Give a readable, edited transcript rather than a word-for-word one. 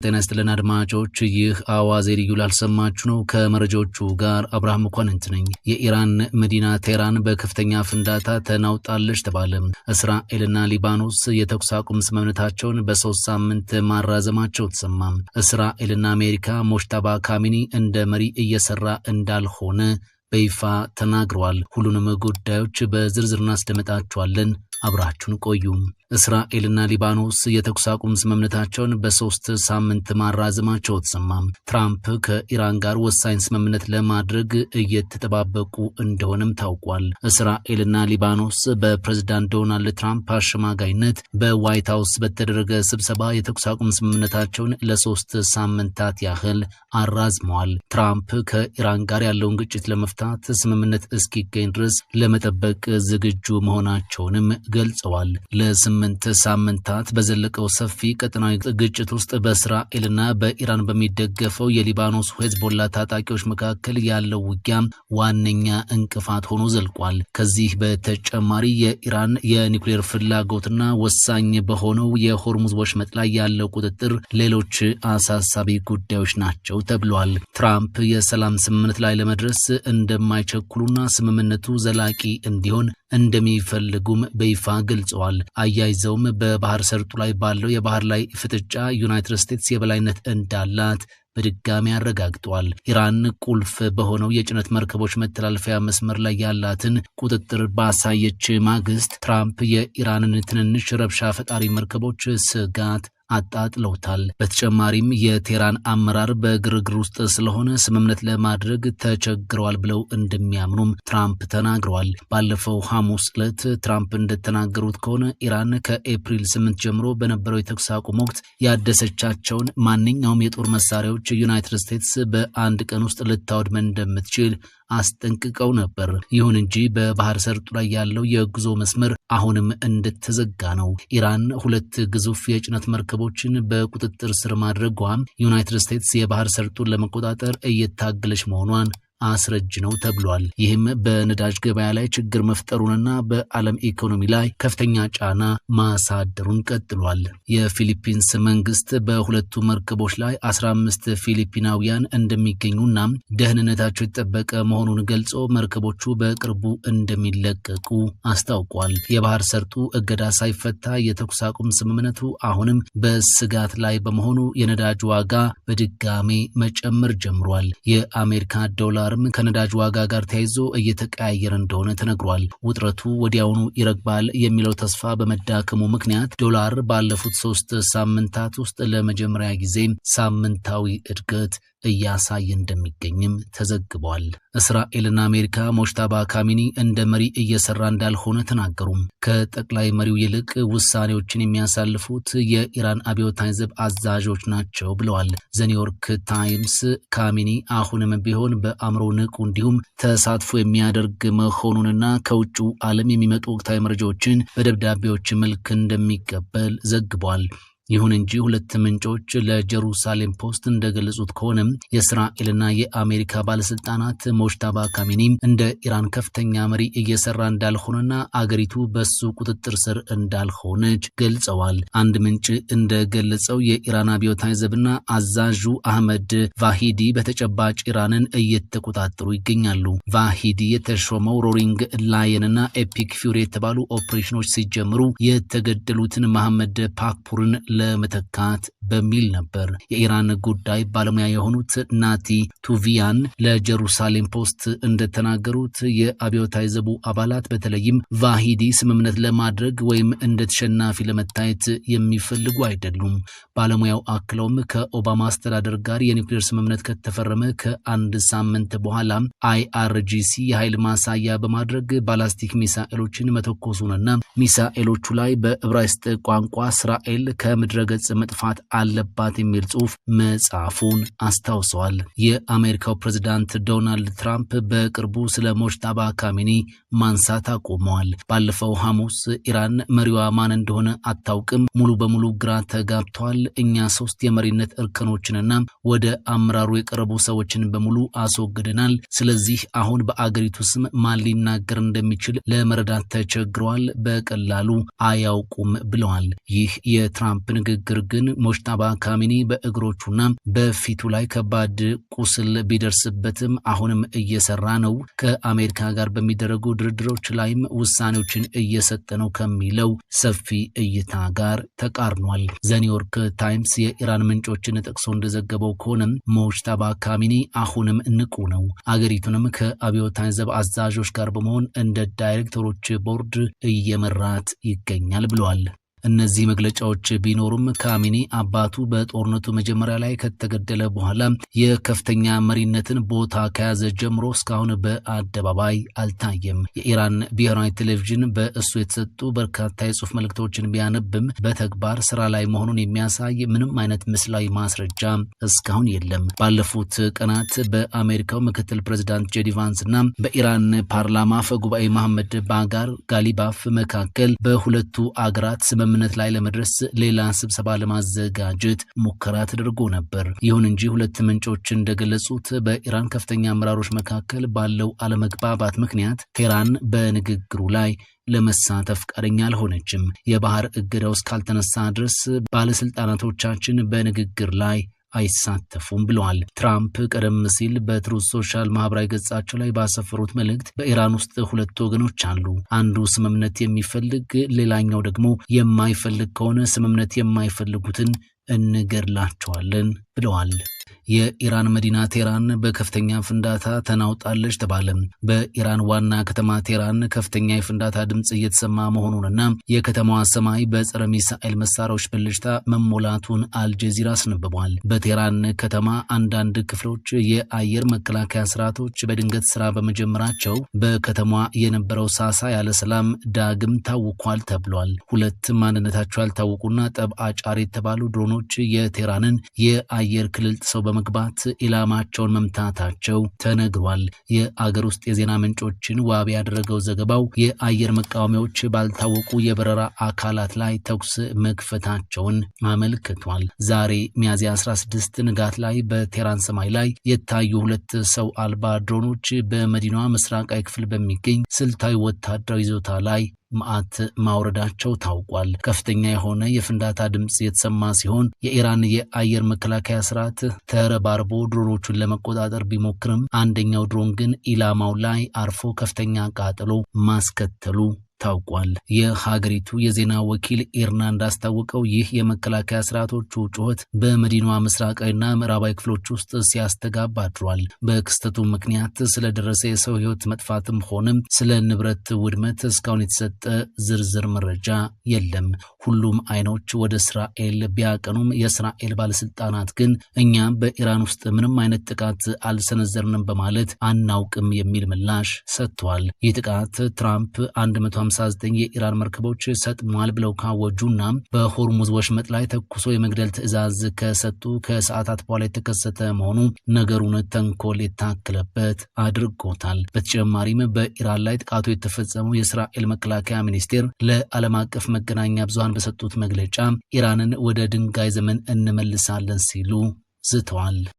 ጤና ይስጥልን አድማጮች፣ ይህ አዋዜ ልዩ ላልሰማችሁ ነው። ከመረጃዎቹ ጋር አብርሃም መኳንንት ነኝ። የኢራን መዲና ቴህራን በከፍተኛ ፍንዳታ ተናውጣለች ተባለ። እስራኤልና ሊባኖስ የተኩስ አቁም ስምምነታቸውን በ3 ሳምንት ማራዘማቸው ተሰማ። እስራኤልና አሜሪካ ሞጅታባ ካሚኒ እንደ መሪ እየሰራ እንዳልሆነ በይፋ ተናግረዋል። ሁሉንም ጉዳዮች በዝርዝር እናስደምጣችኋለን። አብራችሁን ቆዩ። እስራኤልና ሊባኖስ የተኩስ አቁም ስምምነታቸውን በ3 ሳምንት ማራዘማቸው ተሰማ። ትራምፕ ከኢራን ጋር ወሳኝ ስምምነት ለማድረግ እየተጠባበቁ እንደሆነም ታውቋል። እስራኤልና ሊባኖስ በፕሬዝዳንት ዶናልድ ትራምፕ አሸማጋይነት በዋይት ሀውስ በተደረገ ስብሰባ የተኩስ አቁም ስምምነታቸውን ለ3 ሳምንታት ያህል አራዝመዋል። ትራምፕ ከኢራን ጋር ያለውን ግጭት ለመፍታት ስምምነት እስኪገኝ ድረስ ለመጠበቅ ዝግጁ መሆናቸውንም ገልጸዋል። ለ8 ሳምንታት በዘለቀው ሰፊ ቀጠናዊ ግጭት ውስጥ በእስራኤልና በኢራን በሚደገፈው የሊባኖስ ሄዝቦላ ታጣቂዎች መካከል ያለው ውጊያ ዋነኛ እንቅፋት ሆኖ ዘልቋል። ከዚህ በተጨማሪ የኢራን የኒውክሌር ፍላጎትና ወሳኝ በሆነው የሆርሙዝ ወሽመጥ ላይ ያለው ቁጥጥር ሌሎች አሳሳቢ ጉዳዮች ናቸው ተብሏል። ትራምፕ የሰላም ስምምነት ላይ ለመድረስ እንደማይቸኩሉና ስምምነቱ ዘላቂ እንዲሆን እንደሚፈልጉም በይፋ ገልጸዋል። አያይዘውም በባህር ሰርጡ ላይ ባለው የባህር ላይ ፍጥጫ ዩናይትድ ስቴትስ የበላይነት እንዳላት በድጋሚ አረጋግጠዋል። ኢራን ቁልፍ በሆነው የጭነት መርከቦች መተላለፊያ መስመር ላይ ያላትን ቁጥጥር ባሳየች ማግስት ትራምፕ የኢራንን ትንንሽ ረብሻ ፈጣሪ መርከቦች ስጋት አጣጥለውታል። በተጨማሪም የቴህራን አመራር በግርግር ውስጥ ስለሆነ ስምምነት ለማድረግ ተቸግረዋል ብለው እንደሚያምኑም ትራምፕ ተናግረዋል። ባለፈው ሐሙስ ዕለት ትራምፕ እንደተናገሩት ከሆነ ኢራን ከኤፕሪል 8 ጀምሮ በነበረው የተኩስ አቁም ወቅት ያደሰቻቸውን ማንኛውም የጦር መሳሪያዎች ዩናይትድ ስቴትስ በአንድ ቀን ውስጥ ልታወድም እንደምትችል አስጠንቅቀው ነበር። ይሁን እንጂ በባህር ሰርጡ ላይ ያለው የጉዞ መስመር አሁንም እንደተዘጋ ነው። ኢራን ሁለት ግዙፍ የጭነት መርከቦችን በቁጥጥር ስር ማድረጓ ዩናይትድ ስቴትስ የባህር ሰርጡን ለመቆጣጠር እየታገለች መሆኗን አስረጅ ነው ተብሏል። ይህም በነዳጅ ገበያ ላይ ችግር መፍጠሩንና በዓለም ኢኮኖሚ ላይ ከፍተኛ ጫና ማሳደሩን ቀጥሏል። የፊሊፒንስ መንግስት በሁለቱ መርከቦች ላይ 15 ፊሊፒናውያን እንደሚገኙና ደህንነታቸው የተጠበቀ መሆኑን ገልጾ መርከቦቹ በቅርቡ እንደሚለቀቁ አስታውቋል። የባህር ሰርጡ እገዳ ሳይፈታ የተኩስ አቁም ስምምነቱ አሁንም በስጋት ላይ በመሆኑ የነዳጅ ዋጋ በድጋሜ መጨመር ጀምሯል። የአሜሪካ ዶላርም ከነዳጅ ዋጋ ጋር ተያይዞ እየተቀያየረ እንደሆነ ተነግሯል። ውጥረቱ ወዲያውኑ ይረግባል የሚለው ተስፋ በመዳከሙ ምክንያት ዶላር ባለፉት 3 ሳምንታት ውስጥ ለመጀመሪያ ጊዜ ሳምንታዊ እድገት እያሳየ እንደሚገኝም ተዘግቧል። እስራኤልና አሜሪካ ሞጅታባ ካሚኒ እንደ መሪ እየሰራ እንዳልሆነ ተናገሩ። ከጠቅላይ መሪው ይልቅ ውሳኔዎችን የሚያሳልፉት የኢራን አብዮታዊ ዘብ አዛዦች ናቸው ብለዋል። ዘ ኒውዮርክ ታይምስ ካሚኒ አሁንም ቢሆን በአእምሮ ንቁ እንዲሁም ተሳትፎ የሚያደርግ መሆኑንና ከውጭው ዓለም የሚመጡ ወቅታዊ መረጃዎችን በደብዳቤዎች መልክ እንደሚቀበል ዘግቧል። ይሁን እንጂ ሁለት ምንጮች ለጀሩሳሌም ፖስት እንደገለጹት ከሆነ የእስራኤልና የአሜሪካ ባለስልጣናት ሞጅታባ ካሚኒ እንደ ኢራን ከፍተኛ መሪ እየሰራ እንዳልሆነና አገሪቱ በሱ ቁጥጥር ስር እንዳልሆነች ገልጸዋል። አንድ ምንጭ እንደገለጸው የኢራን አብዮታዊ ዘብና አዛዡ አህመድ ቫሂዲ በተጨባጭ ኢራንን እየተቆጣጠሩ ይገኛሉ። ቫሂዲ የተሾመው Roaring Lion ና Epic Fury የተባሉ ኦፕሬሽኖች ሲጀምሩ የተገደሉትን መሐመድ ፓክፑርን ለመተካት በሚል ነበር። የኢራን ጉዳይ ባለሙያ የሆኑት ናቲ ቱቪያን ለጀሩሳሌም ፖስት እንደተናገሩት የአብዮታዊ ዘቡ አባላት በተለይም ቫሂዲ ስምምነት ለማድረግ ወይም እንደ ተሸናፊ ለመታየት የሚፈልጉ አይደሉም። ባለሙያው አክለውም ከኦባማ አስተዳደር ጋር የኒውክሌር ስምምነት ከተፈረመ ከአንድ ሳምንት በኋላ IRGC የኃይል ማሳያ በማድረግ ባላስቲክ ሚሳኤሎችን መተኮሱንና ሚሳኤሎቹ ላይ በዕብራይስጥ ቋንቋ "እስራኤል ከምድረ ገጽ መጥፋት አለባት" የሚል ጽሑፍ መጻፉን አስታውሰዋል። የአሜሪካው ፕሬዝዳንት ዶናልድ ትራምፕ በቅርቡ ስለ ሞጅታባ ካሚኒ ማንሳት አቁመዋል። ባለፈው ሐሙስ "ኢራን መሪዋ ማን እንደሆነ አታውቅም፣ ሙሉ በሙሉ ግራ ተጋብተዋል። እኛ ሶስት የመሪነት እርከኖችንና ወደ አመራሩ የቀረቡ ሰዎችን በሙሉ አስወግደናል። ስለዚህ አሁን በአገሪቱ ስም ማን ሊናገር እንደሚችል ለመረዳት ተቸግረዋል። በቀላሉ አያውቁም" ብለዋል። ይህ የትራምፕ ንግግር ንግግር ግን ሞጅታባ ካሚኒ በእግሮቹና በፊቱ ላይ ከባድ ቁስል ቢደርስበትም አሁንም እየሰራ ነው፣ ከአሜሪካ ጋር በሚደረጉ ድርድሮች ላይም ውሳኔዎችን እየሰጠ ነው ከሚለው ሰፊ እይታ ጋር ተቃርኗል። ዘኒውዮርክ ታይምስ የኢራን ምንጮችን ጠቅሶ እንደዘገበው ከሆነም ሞጅታባ ካሚኒ አሁንም ንቁ ነው። አገሪቱንም ከአብዮታዊ ዘብ አዛዦች ጋር በመሆን እንደ ዳይሬክተሮች ቦርድ እየመራት ይገኛል ብለዋል። እነዚህ መግለጫዎች ቢኖሩም ካሚኒ አባቱ በጦርነቱ መጀመሪያ ላይ ከተገደለ በኋላ የከፍተኛ መሪነትን ቦታ ከያዘ ጀምሮ እስካሁን በአደባባይ አልታየም። የኢራን ብሔራዊ ቴሌቪዥን በእሱ የተሰጡ በርካታ የጽሁፍ መልእክቶችን ቢያነብም በተግባር ስራ ላይ መሆኑን የሚያሳይ ምንም አይነት ምስላዊ ማስረጃ እስካሁን የለም። ባለፉት ቀናት በአሜሪካው ምክትል ፕሬዚዳንት ጄዲ ቫንስ እና በኢራን ፓርላማ አፈ ጉባኤ መሐመድ ባጋር ጋሊባፍ መካከል በሁለቱ አገራት ስምምነት ላይ ለመድረስ ሌላ ስብሰባ ለማዘጋጀት ሙከራ ተደርጎ ነበር። ይሁን እንጂ ሁለት ምንጮች እንደገለጹት በኢራን ከፍተኛ አመራሮች መካከል ባለው አለመግባባት ምክንያት ቴህራን በንግግሩ ላይ ለመሳተፍ ፈቃደኛ አልሆነችም። የባህር እገዳው እስካልተነሳ ድረስ ባለስልጣናቶቻችን በንግግር ላይ አይሳተፉም ብለዋል። ትራምፕ ቀደም ሲል በትሩዝ ሶሻል ማህበራዊ ገጻቸው ላይ ባሰፈሩት መልእክት በኢራን ውስጥ ሁለት ወገኖች አሉ። አንዱ ስምምነት የሚፈልግ ሌላኛው ደግሞ የማይፈልግ ከሆነ ስምምነት የማይፈልጉትን እንገድላቸዋለን ብለዋል። የኢራን መዲና ቴህራን በከፍተኛ ፍንዳታ ተናውጣለች ተባለ። በኢራን ዋና ከተማ ቴህራን ከፍተኛ የፍንዳታ ድምፅ እየተሰማ መሆኑንና የከተማዋ ሰማይ በጸረ ሚሳኤል መሳሪያዎች ብልጭታ መሞላቱን አልጀዚራ አስነብቧል። በቴህራን ከተማ አንዳንድ ክፍሎች የአየር መከላከያ ስርዓቶች በድንገት ስራ በመጀመራቸው በከተማዋ የነበረው ሳሳ ያለ ሰላም ዳግም ታውኳል ተብሏል። ሁለት ማንነታቸው ያልታወቁና ጠብ አጫሪ የተባሉ ድሮኖች የቴህራንን የአየር ክልል ጥሰው በመግባት ኢላማቸውን መምታታቸው ተነግሯል። የአገር ውስጥ የዜና ምንጮችን ዋቢ ያደረገው ዘገባው የአየር መቃወሚያዎች ባልታወቁ የበረራ አካላት ላይ ተኩስ መክፈታቸውን አመልክቷል። ዛሬ ሚያዝያ 16 ንጋት ላይ በቴህራን ሰማይ ላይ የታዩ ሁለት ሰው አልባ ድሮኖች በመዲናዋ ምስራቃዊ ክፍል በሚገኝ ስልታዊ ወታደራዊ ይዞታ ላይ መዓት ማውረዳቸው ታውቋል። ከፍተኛ የሆነ የፍንዳታ ድምፅ የተሰማ ሲሆን የኢራን የአየር መከላከያ ስርዓት ተረባርቦ ድሮኖቹን ለመቆጣጠር ቢሞክርም አንደኛው ድሮን ግን ኢላማው ላይ አርፎ ከፍተኛ ቃጠሎ ማስከተሉ ታውቋል። የሀገሪቱ የዜና ወኪል ኢርና እንዳስታወቀው ይህ የመከላከያ ስርዓቶቹ ጩኸት በመዲናዋ ምስራቃዊና ምዕራባዊ ክፍሎች ውስጥ ሲያስተጋባ አድሯል። በክስተቱ ምክንያት ስለደረሰ የሰው ሕይወት መጥፋትም ሆነም ስለ ንብረት ውድመት እስካሁን የተሰጠ ዝርዝር መረጃ የለም። ሁሉም አይኖች ወደ እስራኤል ቢያቀኑም የእስራኤል ባለስልጣናት ግን እኛ በኢራን ውስጥ ምንም አይነት ጥቃት አልሰነዘርንም በማለት አናውቅም የሚል ምላሽ ሰጥቷል። ይህ ጥቃት ትራምፕ 159 የኢራን መርከቦች ሰጥሟል ብለው ካወጁና በሆርሙዝ ወሽመጥ ላይ ተኩሶ የመግደል ትዕዛዝ ከሰጡ ከሰዓታት በኋላ የተከሰተ መሆኑ ነገሩን ተንኮል የታከለበት አድርጎታል። በተጨማሪም በኢራን ላይ ጥቃቱ የተፈጸመው የእስራኤል መከላከያ ሚኒስቴር ለዓለም አቀፍ መገናኛ ብዙሃን በሰጡት መግለጫ ኢራንን ወደ ድንጋይ ዘመን እንመልሳለን ሲሉ ዝተዋል።